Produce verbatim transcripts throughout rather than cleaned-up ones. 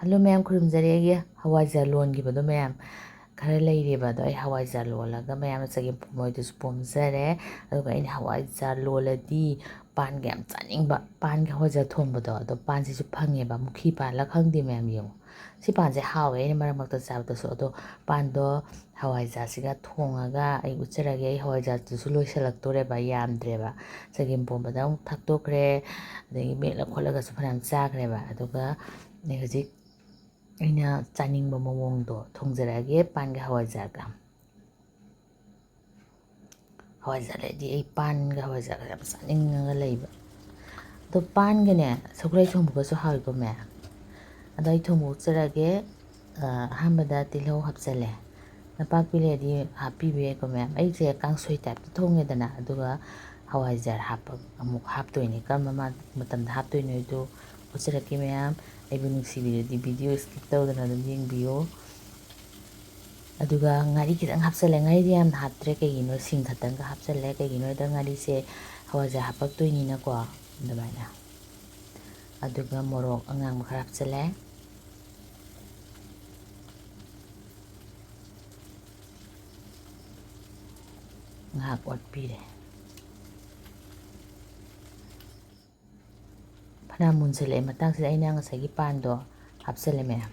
Hello ꯃꯌꯥꯝ, ꯈꯨꯔꯨꯝꯖꯔꯤ꯫ ꯑꯩꯒꯤ ꯍꯋꯥꯏꯖꯥꯔ ꯂꯣꯟꯈꯤꯕꯗꯣ ꯃꯌꯥꯝ ꯈꯔ ꯂꯩꯔꯦꯕ, ꯑꯗꯣ ꯑꯩ ꯍꯋꯥꯏꯖꯥꯔ ꯂꯣꯜꯂꯒ ꯃꯌꯥꯝꯅ ꯆꯒꯦꯝ ꯄꯣꯝꯕ ꯍꯣꯏꯗꯨꯁꯨ ꯄꯣꯝꯖꯔꯦ꯫ ꯑꯗꯨꯒ ꯑꯩꯅ ꯍꯋꯥꯏꯖꯥꯔ ꯂꯣꯜꯂꯗꯤ ꯄꯥꯟꯒ ꯌꯥꯝ ꯆꯥꯅꯤꯡꯕ, ꯄꯥꯟꯒ ꯍꯋꯥꯏꯖꯥꯔ ꯊꯣꯡꯕꯗꯣ, ꯑꯗꯣ ꯄꯥꯟꯁꯤꯁꯨ ꯐꯪꯉꯦꯕ, ꯃꯨꯈꯤ ꯄꯥꯜꯂ ꯈꯪꯗꯦ ꯃꯌꯥꯝ, ꯌꯦꯡꯉꯣ꯫ ꯁꯤ ꯄꯥꯟꯁꯦ ꯍꯥꯎꯋꯦ, ꯑꯩꯅ ꯃꯔꯛ ꯃꯔꯛꯇ ꯆꯥꯕꯗꯁꯨ꯫ ꯑꯗꯣ ꯄꯥꯟꯗꯣ ꯍꯋꯥꯏꯖꯥꯔꯁꯤꯒ ꯊꯣꯡꯉꯒ ꯑꯩ ꯎꯠꯆꯔꯒꯦ꯫ ꯑꯩ ꯍꯋꯥꯏꯖꯥꯔꯗꯨꯁꯨ ꯂꯣꯏꯁꯤꯜꯂꯛꯇꯣꯔꯦꯕ, ꯌꯥꯝꯗ꯭ꯔꯦꯕ꯫ ꯆꯒꯦꯝ ꯄꯣꯝꯕꯗ ꯑꯃꯨꯛ ꯊꯥꯛꯇꯣꯛꯈ꯭ꯔꯦ, ꯑꯗꯒꯤ ꯃꯦꯠꯂ ꯈꯣꯠꯂꯒꯁꯨ ꯐꯅꯌꯥꯝ ꯆꯥꯈ꯭ꯔꯦꯕ꯫ ꯑꯗꯨꯒ ꯑꯩ ꯍꯧꯖꯤꯛ ꯑꯩꯅ ꯆꯥꯅꯤꯡꯕ ꯃꯑꯣꯡꯗꯣ ꯊꯣꯡꯖꯔꯛꯑꯒꯦ, ꯄꯥꯟꯒ ꯍꯋꯥꯏꯖꯥꯔꯒ꯫ ꯍꯋꯥꯏꯖꯥꯔ ꯂꯩꯔꯗꯤ ꯑꯩ ꯄꯥꯟꯒ ꯍꯋꯥꯏꯖꯥꯔꯒ ꯌꯥꯝ ꯆꯥꯅꯤꯡꯉꯒ ꯂꯩꯕ꯫ ꯑꯗꯣ ꯄꯥꯟꯒꯅꯦ, ꯁꯒꯣꯜ ꯊꯣꯡꯕꯒꯁꯨ ꯍꯥꯎꯋꯤꯀꯣ ꯃꯌꯥꯝ꯫ ꯑꯗꯣ ꯑꯩ ꯊꯣꯡꯕ ꯎꯠꯆꯔꯛꯑꯒꯦ꯫ ꯑ, ꯑꯍꯥꯟꯕꯗ ꯇꯤꯜꯍꯧ ꯍꯥꯞꯆꯜꯂꯦ꯫ ꯅꯄꯥꯛꯄꯤ ꯂꯩꯔꯗꯤ ꯍꯥꯞꯄꯤꯕ ꯌꯥꯏꯀꯣ ꯃꯌꯥꯝ꯫ ꯑꯩꯁꯦ ꯀꯥꯡꯁꯣꯏ type ꯇ ꯊꯣꯡꯉꯦꯗꯅ, ꯑꯗꯨꯒ ꯍꯋꯥꯏꯖꯥꯔ ꯍꯥꯞꯄ, ꯑꯃꯨꯛ ꯍꯥꯞꯇꯣꯏꯅꯦ꯫ ꯀꯔꯝꯕ ꯃ-, ꯃꯇꯝꯗ ꯍꯥꯞꯇꯣꯏꯅꯣ ꯍꯥꯏꯗꯣ ꯎꯠꯆꯔꯛꯀꯦ ꯃꯌꯥꯝ꯫ ꯑꯩꯕꯨ ꯅꯨꯡꯁꯤꯕꯤꯔꯗꯤ video skip ꯇꯧꯗꯅ ꯑꯗꯨꯝ ꯌꯦꯡꯕꯤꯌꯨ꯫ ꯑꯗꯨꯒ ꯉꯥꯔꯤ ꯈꯤꯇꯪ ꯍꯥꯞꯆꯜꯂꯦ꯫ ꯉꯥꯔꯤꯗꯤ ꯌꯥꯝꯅ ꯍꯥꯞꯇ꯭ꯔꯦ, ꯀꯩꯒꯤꯅꯣ, ꯁꯤꯡ ꯈꯛꯇꯪꯒ ꯍꯥꯞꯆꯜꯂꯦ꯫ ꯀꯩꯒꯤꯅꯣ ꯍꯥꯏꯗ ꯉꯥꯔꯤꯁꯦ ꯍꯋꯥꯏꯖꯥꯔ ꯍꯥꯞꯄꯛꯇꯣꯏꯅꯤꯅꯀꯣ, ꯑꯗꯨꯃꯥꯏꯅ꯫ ꯑꯗꯨꯒ ꯃꯣꯔꯣꯛ ꯑꯉꯥꯡꯕ ꯈꯔ ꯍꯥꯞꯆꯜꯂꯦ꯫ ꯉꯥꯏꯍꯥꯛ ꯑꯣꯠꯄꯤꯔꯦ꯫ ꯐꯅꯌꯥꯝ ꯃꯨꯟꯁꯤꯜꯂꯛꯑꯦ꯫ ꯃꯇꯥꯡꯁꯤꯗ ꯑꯩꯅ ꯉꯁꯥꯏꯒꯤ ꯄꯥꯟꯗꯣ ꯍꯥꯞꯆꯜꯂꯦ ꯃꯌꯥꯝ꯫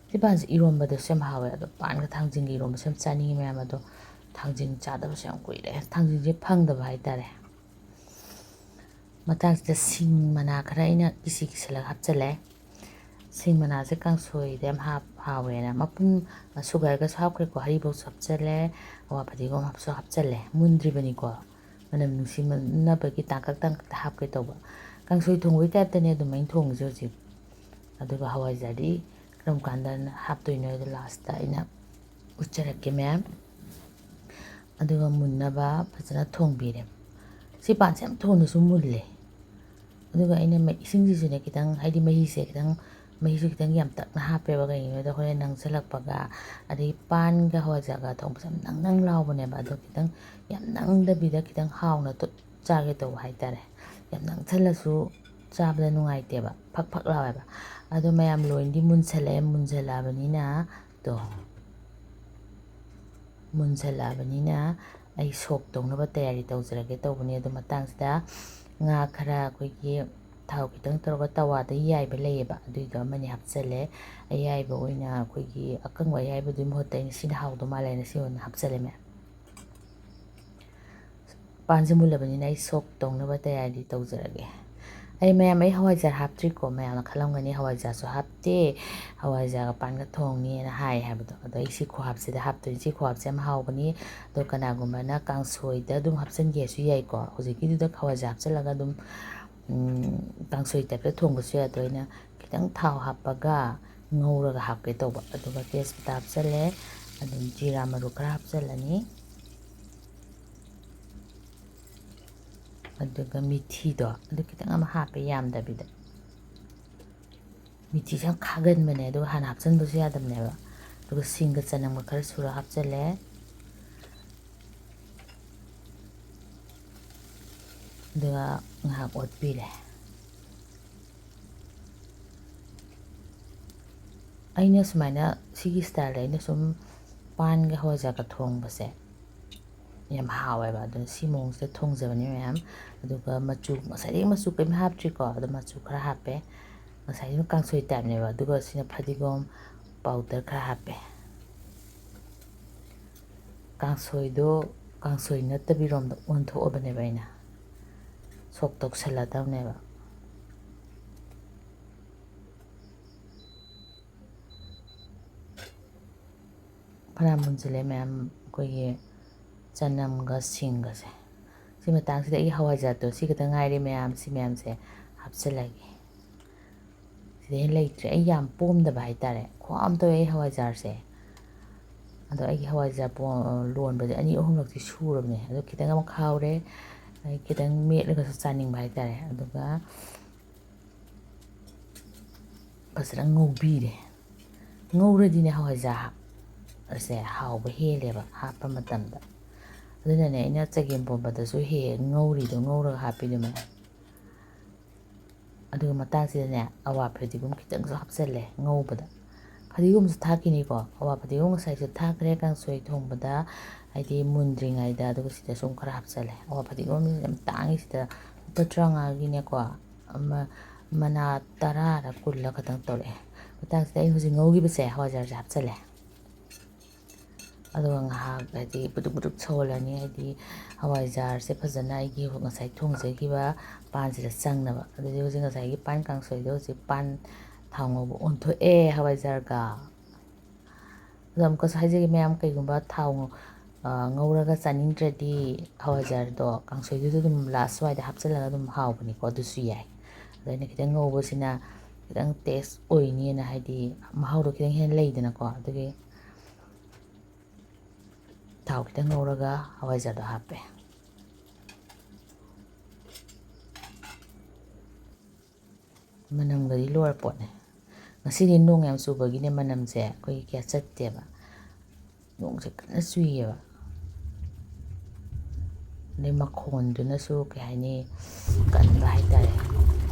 ꯁꯤ ꯄꯥꯟꯁꯦ ꯏꯔꯣꯝꯕꯗꯁꯨ ꯌꯥꯝ ꯍꯥꯎꯋꯦ, ꯑꯗꯣ ꯄꯥꯟꯒ ꯊꯥꯡꯖꯤꯡꯒ ꯏꯔꯣꯝꯕꯁꯨ ꯌꯥꯝ ꯆꯥꯅꯤꯡꯉꯤ ꯃꯌꯥꯝ꯫ ꯑꯗꯣ ꯊꯥꯡꯖꯤꯡ ꯆꯥꯗꯕꯁꯨ ꯌꯥꯝ ꯀꯨꯏꯔꯦ, ꯊꯥꯡꯖꯤꯡꯁꯦ ꯐꯪꯗꯕ ꯍꯥꯏꯇꯥꯔꯦ꯫ ꯃꯇꯥꯡꯁꯤꯗ ꯁꯤꯡ ꯃꯅꯥ ꯈꯔ ꯑꯩꯅ ꯀꯤꯁꯤ ꯀꯤꯁꯜꯂꯒ ꯍꯥꯞꯆꯜꯂꯦ꯫ ꯁꯤꯡ ꯃꯅꯥꯁꯦ ꯀꯥꯡꯁꯣꯏꯗ ꯌꯥꯝ ꯍꯥꯞ-, ꯍꯥꯎꯋꯦꯅ꯫ ꯃꯄꯨꯝ ꯁꯨꯒꯥꯏꯔꯒꯁꯨ ꯍꯥꯞꯈ꯭ꯔꯦꯀꯣ, ꯍꯔꯤꯕꯣꯞꯁꯨ ꯍꯥꯞꯆꯜꯂꯦ, ꯑꯋꯥ ꯐꯗꯤꯒꯣꯝꯁꯨ ꯍꯥꯞꯆꯜꯂꯦ꯫ ꯃꯨꯟꯗ꯭ꯔꯤꯕꯅꯤꯀꯣ, ꯃꯅꯝ ꯅꯨꯡꯁꯤꯃꯟꯅꯕꯒꯤ ꯇꯥꯡꯀꯛ ꯇꯥꯡꯀꯛꯇ ꯍꯥꯞꯀꯦ ꯇꯧꯕ꯫ ꯀꯥꯡꯁꯣꯏ ꯊꯣꯡꯕꯒꯤ type ꯇꯅꯦ ꯑꯗꯨꯃꯥꯏꯅ ꯊꯣꯡꯉꯤꯁꯦ ꯍꯧꯖꯤꯛ꯫ ꯑꯗꯨꯒ ꯍꯋꯥꯏꯖꯥꯔꯗꯤ ꯀꯔꯝ ꯀꯥꯟꯗ ꯍꯥꯞꯇꯣꯏꯅꯣ ꯍꯥꯏꯗꯣ last ꯇ ꯑꯩꯅ ꯎꯠꯆꯔꯛꯀꯦ ꯃꯌꯥꯝ꯫ ꯑꯗꯨꯒ ꯃꯨꯟꯅꯕ ꯐꯖꯅ ꯊꯣꯡꯕꯤꯔꯦ꯫ ꯁꯤ ꯄꯥꯟꯁꯦ ꯌꯥꯝ ꯊꯨꯅꯁꯨ ꯃꯨꯜꯂꯦ꯫ ꯑꯗꯨꯒ ꯑꯩꯅ ꯃ-, ꯏꯁꯤꯡꯁꯤꯁꯨꯅꯦ ꯈꯤꯇꯪ, ꯍꯥꯏꯗꯤ ꯃꯍꯤꯁꯦ ꯈꯤꯇꯪ, ꯃꯍꯤꯁꯨ ꯈꯤꯇꯪ ꯌꯥꯝꯇꯛꯅ ꯍꯥꯞꯄꯦꯕ, ꯀꯩꯒꯤꯅꯣꯗ ꯍꯣꯔꯦꯟ ꯅꯪꯁꯜꯂꯛꯄꯒ, ꯑꯗꯒꯤ ꯄꯥꯟꯒ ꯍꯋꯥꯏꯖꯥꯔꯒ ꯊꯣꯡꯕꯁꯦ ꯌꯥꯝ ꯅꯪ ꯅꯪ ꯂꯥꯎꯕꯅꯦꯕ꯫ ꯑꯗꯣ ꯈꯤꯇꯪ ꯌꯥꯝ ꯅꯪꯗꯕꯤꯗ ꯈꯤꯇꯪ ꯍꯥꯎꯅ ꯇꯣꯠ-, ꯆꯥꯒꯦ ꯇꯧꯕ ꯍꯥꯏꯇꯥꯔꯦ꯫ ꯌꯥꯝ ꯅꯪꯁꯜꯂꯁꯨ ꯆꯥꯕꯗ ꯅꯨꯡꯉꯥꯏꯇꯦꯕ, ꯐꯛ ꯐꯛ ꯂꯥꯎꯋꯦꯕ꯫ ꯑꯗꯣ ꯃꯌꯥꯝ, ꯂꯣꯏꯅꯗꯤ ꯃꯨꯟꯁꯜꯂꯛꯑꯦ꯫ ꯃꯨꯟꯁꯜꯂꯛꯑꯕꯅꯤꯅ, ꯇꯣ, ꯃꯨꯟꯁꯜꯂꯛꯑꯕꯅꯤꯅ ꯑꯩ ꯁꯣꯛ ꯇꯧꯅꯕ ꯇꯌꯥꯔꯤ ꯇꯧꯖꯔꯒꯦ ꯇꯧꯕꯅꯤ꯫ ꯑꯗꯣ ꯃꯇꯥꯡꯁꯤꯗ ꯉꯥ ꯈꯔ ꯑꯩꯈꯣꯏꯒꯤ ꯊꯥꯎ ꯈꯤꯇꯪ ꯇꯧꯔꯒ ꯇꯋꯥꯗ ꯌꯥꯏꯕ ꯂꯩꯌꯦꯕ, ꯑꯗꯨꯏꯗꯣ ꯑꯃꯅꯤ ꯍꯥꯞꯆꯜꯂꯦ꯫ ꯑꯌꯥꯏꯕ ꯑꯣꯏꯅ ꯑꯩꯈꯣꯏꯒꯤ ꯑꯀꯪꯕ ꯑꯌꯥꯏꯕꯗꯨꯒꯤ ꯃꯍꯨꯠꯇ ꯑꯩꯅ ꯁꯤꯅ ꯍꯥꯎꯗꯧ ꯃꯥꯜꯂꯦꯅ ꯁꯤ ꯑꯣꯏꯅ ꯍꯥꯞꯆꯜꯂꯦ ꯃꯌꯥꯝ꯫ ꯄꯥꯟꯁꯦ ꯃꯨꯜꯂꯕꯅꯤꯅ ꯑꯩ ꯁꯣꯛ ꯇꯧꯅꯕ ꯇꯌꯥꯔꯤ ꯇꯧꯖꯔꯒꯦ꯫ ꯑꯩ ꯃꯌꯥꯝ, ꯑꯩ ꯍꯋꯥꯏꯖꯥꯔ ꯍꯥꯞꯇ꯭ꯔꯤꯀꯣ꯫ ꯃꯌꯥꯝꯅ ꯈꯜꯂꯝꯒꯅꯤ, "ꯍꯋꯥꯏꯖꯥꯔꯁꯨ ꯍꯥꯞꯇꯦ, ꯍꯋꯥꯏꯖꯥꯔꯒ ꯄꯥꯟꯒ ꯊꯣꯡꯅꯤꯅ" ꯍꯥꯏ ꯍꯥꯏꯕꯗꯣ꯫ ꯑꯗꯣ ꯑꯩ ꯁꯤ ꯈꯨꯍꯥꯞꯁꯤꯗ ꯍꯥꯞꯇꯣꯏꯅꯤ꯫ ꯁꯤ ꯈꯨꯍꯥꯞꯁꯦ ꯌꯥꯝ ꯍꯥꯎꯕꯅꯤ꯫ ꯑꯗꯣ ꯀꯅꯥꯒꯨꯝꯕꯅ ꯀꯥꯡꯁꯣꯏꯗ ꯑꯗꯨꯝ ꯍꯥꯞꯆꯤꯟꯒꯦꯁꯨ ꯌꯥꯏꯀꯣ꯫ ꯍꯧꯖꯤꯛꯀꯤꯗꯨꯗ ꯍꯋꯥꯏꯖꯥꯔ ꯍꯥꯞꯆꯤꯜꯂꯒ ꯑꯗꯨꯝ, ꯎꯝ, ꯀꯥꯡꯁꯣꯏ ꯇꯥꯏꯞꯇ ꯊꯣꯡꯕꯁꯨ ꯌꯥꯏ꯫ ꯑꯗꯣ ꯑꯩꯅ ꯈꯤꯇꯪ ꯊꯥꯎ ꯍꯥꯞꯄꯒ ꯉꯧꯔꯒ ꯍꯥꯞꯀꯦ ꯇꯧꯕ꯫ ꯑꯗꯨꯒ ꯇꯦꯖꯄꯇꯥ ꯍꯥꯞꯆꯜꯂꯦ, ꯑꯗꯨꯝ ꯖꯤꯔꯥ ꯃꯔꯨ ꯈꯔ ꯍꯥꯞꯆꯜꯂꯅꯤ꯫ ꯑꯗꯨꯒ ꯃꯤꯊꯤꯗꯣ ꯑꯗꯨ ꯈꯤꯇꯪ ꯑꯃ ꯍꯥꯞꯄꯦ, ꯌꯥꯝꯗꯕꯤꯗ꯫ ꯃꯤꯊꯤꯁꯦ ꯌꯥꯝ ꯈꯥꯒꯟꯕꯅꯦ, ꯑꯗꯨꯒ ꯍꯥꯟꯅ ꯍꯥꯞꯆꯤꯟꯕꯁꯨ ꯌꯥꯗꯕꯅꯦꯕ꯫ ꯑꯗꯨꯒ ꯁꯤꯡꯒ ꯆꯅꯝꯒ ꯈꯔ ꯁꯨꯔ ꯍꯥꯞꯆꯜꯂꯦ꯫ ꯑꯗꯨꯒ ꯉꯥꯏꯍꯥꯛ ꯑꯣꯠꯄꯤꯔꯦ꯫ ꯑꯩꯅ ꯁꯨꯃꯥꯏꯅ ꯁꯤꯒꯤ ꯁ꯭ꯇꯥꯏꯜꯗ ꯑꯩꯅ ꯁꯨꯝ ꯄꯥꯟꯒ ꯍꯋꯥꯏꯖꯥꯔꯒ ꯊꯣꯡꯕꯁꯦ ꯌꯥꯝ ꯍꯥꯎꯋꯦꯕ꯫ ꯑꯗꯨꯅ ꯁꯤ ꯃꯑꯣꯡꯁꯤꯗ ꯊꯣꯡꯖꯕꯅꯤ ꯃꯌꯥꯝ꯫ ꯑꯗꯨꯒ ꯃꯆꯨ, ꯉꯁꯥꯏꯗꯒꯤ ꯃꯆꯨ ꯀꯔꯤꯝ ꯍꯥꯞꯇ꯭ꯔꯤꯀꯣ, ꯑꯗꯣ ꯃꯆꯨ ꯈꯔ ꯍꯥꯞꯄꯦ꯫ ꯉꯁꯥꯏꯒꯤꯅ ꯀꯥꯡꯁꯣꯏ ꯇꯥꯏꯞꯅꯦꯕ, ꯑꯗꯨꯒ ꯁꯤꯅ ꯐꯗꯤꯒꯣꯝ ꯄꯥꯎꯗꯔ ꯈꯔ ꯍꯥꯞꯄꯦ꯫ ꯀꯥꯡꯁꯣꯏꯗꯣ ꯀꯥꯡꯁꯣꯏ ꯅꯠꯇꯕꯤꯔꯣꯝꯗ ꯑꯣꯟꯊꯣꯛꯑꯕꯅꯦꯕ ꯑꯩꯅ, ꯁꯣꯛ ꯇꯧꯁꯜꯂꯗꯕꯅꯦꯕ꯫ ꯐꯅꯌꯥꯝ ꯃꯨꯟꯁꯤꯜꯂꯦ ꯃꯌꯥꯝ, ꯑꯩꯈꯣꯏꯒꯤ ꯆꯅꯝꯒ ꯁꯤꯡꯒꯁꯦ꯫ ꯁꯤ ꯃꯇꯥꯡꯁꯤꯗ ꯑꯩꯒꯤ ꯍꯋꯥꯏꯖꯥꯔꯗꯣ ꯁꯤ ꯈꯛꯇ ꯉꯥꯏꯔꯦ ꯃꯌꯥꯝ, ꯁꯤ ꯃꯌꯥꯝꯁꯦ ꯍꯥꯞꯆꯤꯜꯂꯒꯦ꯫ ꯁꯤꯗꯩ ꯍꯦꯟꯅ ꯂꯩꯇ꯭ꯔꯦ꯫ ꯑꯩ ꯌꯥꯝ ꯄꯣꯝꯗꯕ ꯍꯥꯏꯇꯥꯔꯦ, ꯈꯨꯍꯥꯎ ꯑꯃ ꯇꯧꯋꯦ ꯑꯩ ꯍꯋꯥꯏꯖꯥꯔꯁꯦ꯫ ꯑꯗꯣ ꯑꯩꯒꯤ ꯍꯋꯥꯏꯖꯥꯔ ꯄꯣ-, ꯂꯣꯟꯕꯁꯦ ꯑꯅꯤ ꯑꯍꯨꯝꯂꯛꯇꯤ ꯁꯨꯔꯕꯅꯦ꯫ ꯑꯗꯣ ꯈꯤꯇꯪ ꯑꯃ ꯈꯥꯎꯔꯦ, ꯑꯩ ꯈꯤꯇꯪ ꯃꯦꯠꯂꯒꯁꯨ ꯆꯥꯅꯤꯡꯕ ꯍꯥꯏꯇꯥꯔꯦ꯫ ꯑꯗꯨꯒ ꯐꯖꯅ ꯉꯧꯕꯤꯔꯦ꯫ ꯉꯧꯔꯗꯤꯅꯦ ꯍꯋꯥꯏꯖꯥꯔ ꯁꯦ ꯍꯥꯎꯕ ꯍꯦꯜꯂꯦꯕ ꯍꯥꯞꯄ ꯃꯇꯝꯗ꯫ ꯑꯗꯨꯅꯅꯦ ꯑꯩꯅ ꯆꯒꯦꯝ ꯄꯣꯝꯕꯗꯁꯨ ꯍꯦꯛ ꯍꯦꯛ ꯉꯧꯔꯤꯗꯣ, ꯉꯧꯔꯒ ꯍꯥꯞꯄꯤꯗꯣ ꯃꯌꯥꯝ꯫ ꯑꯗꯨꯒ ꯃꯇꯥꯡꯁꯤꯗꯅꯦ, ꯑꯋꯥ ꯐꯗꯤꯒꯣꯝ ꯈꯤꯇꯪꯁꯨ ꯍꯥꯞꯆꯜꯂꯦ ꯉꯧꯕꯗ꯫ ꯐꯗꯤꯒꯣꯝꯁꯨ ꯊꯥꯛꯈꯤꯅꯤꯀꯣ, ꯑꯋꯥ ꯐꯗꯤꯒꯣꯝ ꯉꯁꯥꯏꯁꯨ ꯊꯥꯛꯈ꯭ꯔꯦ ꯀꯥꯡꯁꯣꯏ ꯊꯣꯡꯕꯗ, ꯍꯥꯏꯗꯤ ꯃꯨꯟꯗ꯭ꯔꯤꯉꯩꯗ, ꯑꯗꯨꯒ ꯁꯤꯗꯁꯨ ꯑꯃꯨꯛ ꯈꯔ ꯍꯥꯞꯆꯜꯂꯦ꯫ ꯑꯋꯥ ꯐꯗꯤꯒꯣꯝ ꯌꯥꯝ ꯇꯥꯡꯉꯤ ꯁꯤꯗ, ꯂꯨꯄꯥ ꯇꯔꯥꯃꯉꯥꯒꯤꯅꯦꯀꯣ, ꯑꯃ, ꯃꯅꯥ ꯇꯔꯥꯔ ꯀꯨꯟꯂ ꯈꯛꯇꯪ ꯇꯧꯔꯛꯑꯦ꯫ ꯃꯇꯥꯡꯁꯤꯗ ꯑꯩ ꯍꯧꯖꯤꯛ ꯉꯧꯈꯤꯕꯁꯦ ꯍꯋꯥꯏꯖꯥꯔꯁꯦ ꯍꯥꯞꯆꯜꯂꯦ꯫ ꯑꯗꯨꯒ ꯉꯥꯏꯍꯥꯛ, ꯍꯥꯏꯗꯤ, ꯕꯨꯗꯨꯛ ꯕꯨꯗꯨꯛ ꯁꯧꯍꯜꯂꯅꯤ, ꯍꯥꯏꯗꯤ ꯍꯋꯥꯏꯖꯥꯔꯁꯦ ꯐꯖꯅ ꯑꯩꯒꯤ ꯉꯁꯥꯏ ꯊꯣꯡꯖꯈꯤꯕ ꯄꯥꯟꯁꯤꯗ ꯆꯪꯅꯕ꯫ ꯑꯗꯨꯗꯤ ꯍꯧꯖꯤꯛ ꯉꯁꯥꯏꯒꯤ ꯄꯥꯟ ꯀꯥꯡꯁꯣꯏꯗꯣ ꯍꯧꯖꯤꯛ ꯄꯥꯟ ꯊꯥꯎ ꯉꯧꯕ ꯑꯣꯟꯊꯣꯛꯑꯦ ꯍꯋꯥꯏꯖꯥꯔꯒ꯫ ꯑꯗꯣ ꯑꯃꯨꯛꯀꯁꯨ ꯍꯥꯏꯖꯒꯦ ꯃꯌꯥꯝ, ꯀꯩꯒꯨꯝꯕ ꯊꯥꯎ ꯉꯧ-, ꯑ, ꯉꯧꯔꯒ ꯆꯥꯅꯤꯡꯗ꯭ꯔꯗꯤ ꯍꯋꯥꯏꯖꯥꯔꯗꯣ ꯀꯥꯡꯁꯣꯏꯗꯨꯗ ꯑꯗꯨꯝ ꯂꯥꯁ ꯋꯥꯏꯗ ꯍꯥꯞꯆꯤꯜꯂꯒ ꯑꯗꯨꯝ ꯍꯥꯎꯕꯅꯤꯀꯣ, ꯑꯗꯨꯁꯨ ꯌꯥꯏ꯫ ꯑꯗꯣ ꯑꯩꯅ ꯈꯤꯇꯪ ꯉꯧꯕꯁꯤꯅ ꯈꯤꯇꯪ ꯇꯦꯁ ꯑꯣꯏꯅꯤꯅ, ꯍꯥꯏꯗꯤ ꯃꯍꯥꯎꯗꯣ ꯈꯤꯇꯪ ꯍꯦꯟꯅ ꯂꯩꯗꯅꯀꯣ, ꯑꯗꯨꯒꯤ ꯊꯥꯎ ꯈꯤꯇꯪ ꯉꯧꯔꯒ ꯍꯋꯥꯏꯖꯥꯔꯗꯣ ꯍꯥꯞꯄꯦ꯫ ꯃꯅꯝꯒꯗꯤ ꯂꯣꯏꯔ ꯄꯣꯠꯅꯦ꯫ ꯉꯁꯤꯗꯤ ꯅꯣꯡ ꯌꯥꯝ ꯆꯨꯕꯒꯤꯅꯦ, ꯃꯅꯝꯁꯦ ꯑꯩꯈꯣꯏꯒꯤ ꯀꯌꯥ ꯆꯠꯇꯦꯕ꯫ ꯅꯣꯡꯁꯦ ꯀꯟꯅ ꯆꯨꯏꯌꯦꯕ꯫ ꯑꯗꯩ ꯃꯈꯣꯟꯗꯨꯅꯁꯨ, ꯀꯩ ꯍꯥꯏꯅꯤ, ꯀꯟꯕ ꯍꯥꯏꯇꯥꯔꯦ꯫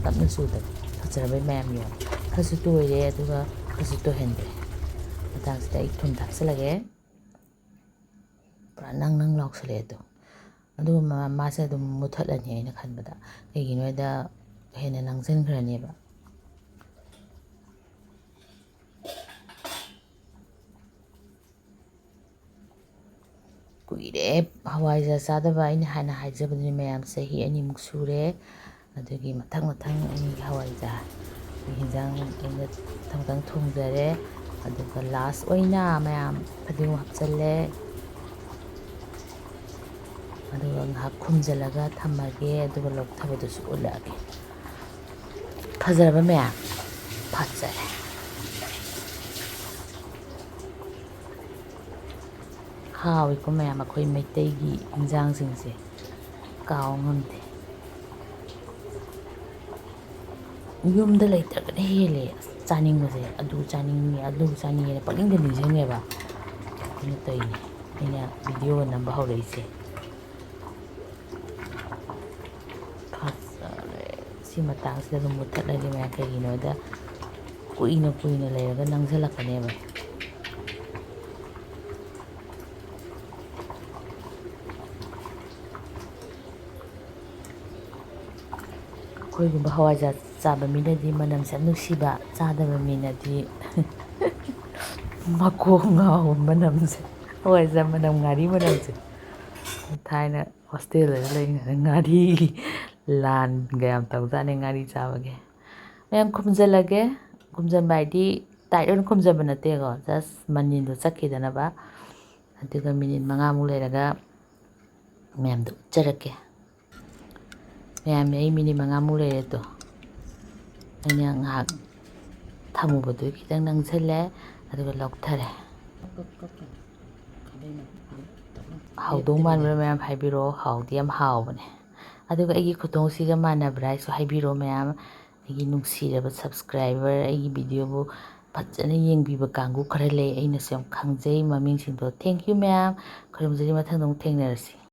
ꯇꯞꯅ ꯆꯨꯗꯕ꯫ ꯐꯖꯔꯕꯩ ꯃꯌꯥꯝ ꯌꯦꯡꯉꯣ꯫ ꯈꯔꯁꯨ ꯇꯣꯏꯔꯦ, ꯑꯗꯨꯒ ꯈꯔꯁꯨ ꯇꯣꯏꯍꯟꯗ꯭ꯔꯦ꯫ ꯃꯇꯥꯡꯁꯤꯗ ꯑꯩ ꯊꯨꯝ ꯊꯥꯛꯆꯜꯂꯒꯦ꯫ ꯄꯨꯔꯥ ꯅꯪ ꯅꯪ ꯂꯥꯎꯁꯜꯂꯛꯑꯦ ꯑꯗꯣ꯫ ꯑꯗꯨꯒ ꯃꯥ-, ꯃꯥꯁꯦ ꯑꯗꯨꯝ ꯃꯨꯊꯠꯂꯅꯤ ꯑꯩꯅ ꯈꯟꯕꯗ꯫ ꯀꯩꯒꯤꯅꯣ ꯍꯥꯏꯗ ꯍꯦꯟꯅ ꯅꯪꯁꯤꯟꯈ꯭ꯔꯅꯦꯕ꯫ ꯀꯨꯏꯔꯦ ꯍꯋꯥꯏꯖꯥꯔ ꯆꯥꯗꯕ꯫ ꯑꯩꯅ ꯍꯥꯟꯅ ꯍꯥꯏꯖꯕꯗꯨꯅꯤ ꯃꯌꯥꯝ, ꯆꯍꯤ ꯑꯅꯤꯃꯨꯛ ꯁꯨꯔꯦ꯫ ꯑꯗꯨꯒꯤ ꯃꯊꯪ ꯃꯊꯪ ꯑꯩ ꯍꯋꯥꯏꯖꯥꯔ ꯍꯤꯟꯖꯥꯡ ꯑꯩꯅ ꯃꯊꯪ ꯃꯊꯪ ꯊꯣꯡꯖꯔꯦ꯫ ꯑꯗꯨꯒ ꯂꯥꯁ ꯑꯣꯏꯅ ꯃꯌꯥꯝ ꯐꯗꯤꯒꯣꯝ ꯍꯥꯞꯆꯜꯂꯦ꯫ ꯑꯗꯨꯒ ꯉꯥꯏꯍꯥꯛ ꯈꯨꯝꯖꯤꯜꯂꯒ ꯊꯝꯃꯒꯦ, ꯑꯗꯨꯒ ꯂꯧꯊꯕꯗꯨꯁꯨ ꯎꯠꯂꯛꯑꯒꯦ꯫ ꯐꯖꯔꯕ ꯃꯌꯥꯝ? ꯐꯖꯔꯦ꯫ ꯍꯥꯎꯏꯀꯣ ꯃꯌꯥꯝ, ꯑꯩꯈꯣꯏ ꯃꯩꯇꯩꯒꯤ ꯏꯟꯖꯥꯡꯁꯤꯡꯁꯦ ꯀꯥꯎ ꯉꯝꯗꯦ꯫ ꯌꯨꯝꯗ ꯂꯩꯇ꯭ꯔꯒꯅ ꯍꯦꯜꯂꯦ ꯆꯥꯅꯤꯡꯕꯁꯦ꯫ ꯑꯗꯨ ꯆꯥꯅꯤꯡꯉꯤ, ꯑꯗꯨ ꯆꯥꯅꯤꯡꯉꯦꯅ ꯄꯪꯅꯤꯡꯗ ꯅꯤꯡꯁꯤꯡꯉꯦꯕ꯫ ꯑꯗꯨꯅ ꯇꯧꯔꯤꯅꯦ ꯑꯩꯅ ꯚꯤꯗꯤꯑꯣꯒ ꯅꯝꯕ ꯍꯧꯔꯛꯏꯁꯦ꯫ ꯐꯖꯔꯦ꯫ ꯁꯤ ꯃꯇꯥꯡꯁꯤꯗ ꯑꯗꯨꯝ ꯃꯨꯠꯊꯠꯂꯒꯦ ꯃꯌꯥꯝ, ꯀꯩꯒꯤꯅꯣꯗ ꯀꯨꯏꯅ ꯀꯨꯏꯅ ꯂꯩꯔꯒ ꯅꯪꯁꯤꯜꯂꯛꯀꯅꯦꯕ꯫ ꯑꯩꯈꯣꯏꯒꯨꯝꯕ ꯍꯋꯥꯏꯖꯥꯔ ꯆꯥꯕ ꯃꯤꯅꯗꯤ ꯃꯅꯝꯁꯦ ꯌꯥꯝ ꯅꯨꯡꯁꯤꯕ, ꯆꯥꯗꯕ ꯃꯤꯅꯗꯤ ꯃꯀꯣꯛ ꯉꯥꯎꯕ ꯃꯅꯝꯁꯦ, ꯍꯋꯥꯏꯖꯥꯔ ꯃꯅꯝ, ꯉꯥꯔꯤ ꯃꯅꯝꯁꯦ꯫ ꯊꯥꯏꯅ ꯍꯣꯁꯇꯦꯜꯗꯒ ꯂꯩꯔꯤꯉꯩꯗ ꯉꯥꯔꯤꯒꯤ ꯂꯥꯟꯒ ꯌꯥꯝ ꯇꯧꯖꯥꯠꯅꯤ ꯉꯥꯔꯤ ꯆꯥꯕꯒꯤ꯫ ꯃꯌꯥꯝ ꯈꯨꯝꯖꯤꯜꯂꯒꯦ꯫ ꯈꯨꯝꯖꯤꯟꯕ ꯍꯥꯏꯗꯤ ꯇꯥꯏꯠ ꯑꯣꯏꯅ ꯈꯨꯝꯖꯤꯟꯕ ꯅꯠꯇꯦꯀꯣ, just ꯃꯅꯤꯟꯗꯣ ꯆꯠꯈꯤꯗꯅꯕ꯫ ꯑꯗꯨꯒ ꯃꯤꯅꯤꯠ ꯃꯉꯥꯃꯨꯛ ꯂꯩꯔꯒ ꯃꯌꯥꯝꯗ ꯎꯠꯆꯔꯛꯀꯦ꯫ ꯃꯌꯥꯝ, ꯑꯩ ꯃꯤꯅꯤꯠ ꯃꯉꯥꯃꯨꯛ ꯂꯩꯔꯦ ꯑꯗꯣ꯫ ꯑꯩꯅ ꯉꯥꯏꯍꯥꯛ ꯊꯝꯃꯨꯕꯗꯨ ꯈꯤꯇꯪ ꯅꯪꯁꯤꯜꯂꯦ, ꯑꯗꯨꯒ ꯂꯧꯊꯔꯦ꯫ ꯍꯥꯎꯗꯧ ꯃꯥꯟꯕ꯭ꯔꯥ ꯃꯌꯥꯝ? ꯍꯥꯏꯕꯤꯔꯛꯑꯣ, ꯍꯥꯎꯗꯤ ꯌꯥꯝ ꯍꯥꯎꯕꯅꯦ꯫ ꯑꯗꯨꯒ ꯑꯩꯒꯤ ꯈꯨꯊꯣꯡꯁꯤꯒ ꯃꯥꯟꯅꯕ꯭ꯔꯥ ꯍꯥꯏꯁꯨ ꯍꯥꯏꯕꯤꯔꯛꯑꯣ ꯃꯌꯥꯝ꯫ ꯑꯩꯒꯤ ꯅꯨꯡꯁꯤꯔꯕ subscriber, ꯑꯩꯒꯤ videoꯕꯨ ꯐꯖꯅ ꯌꯦꯡꯕꯤꯕ ꯀꯥꯡꯕꯨ ꯈꯔ ꯂꯩ, ꯑꯩꯅꯁꯨ ꯌꯥꯝ ꯈꯪꯖꯩ ꯃꯃꯤꯡꯁꯤꯡꯗꯣ꯫ Thank you ꯃꯌꯥꯝ, ꯈꯨꯔꯨꯝꯖꯔꯤ, ꯃꯊꯪꯗ ꯑꯃꯨꯛ ꯊꯦꯡꯅꯔꯁꯤ꯫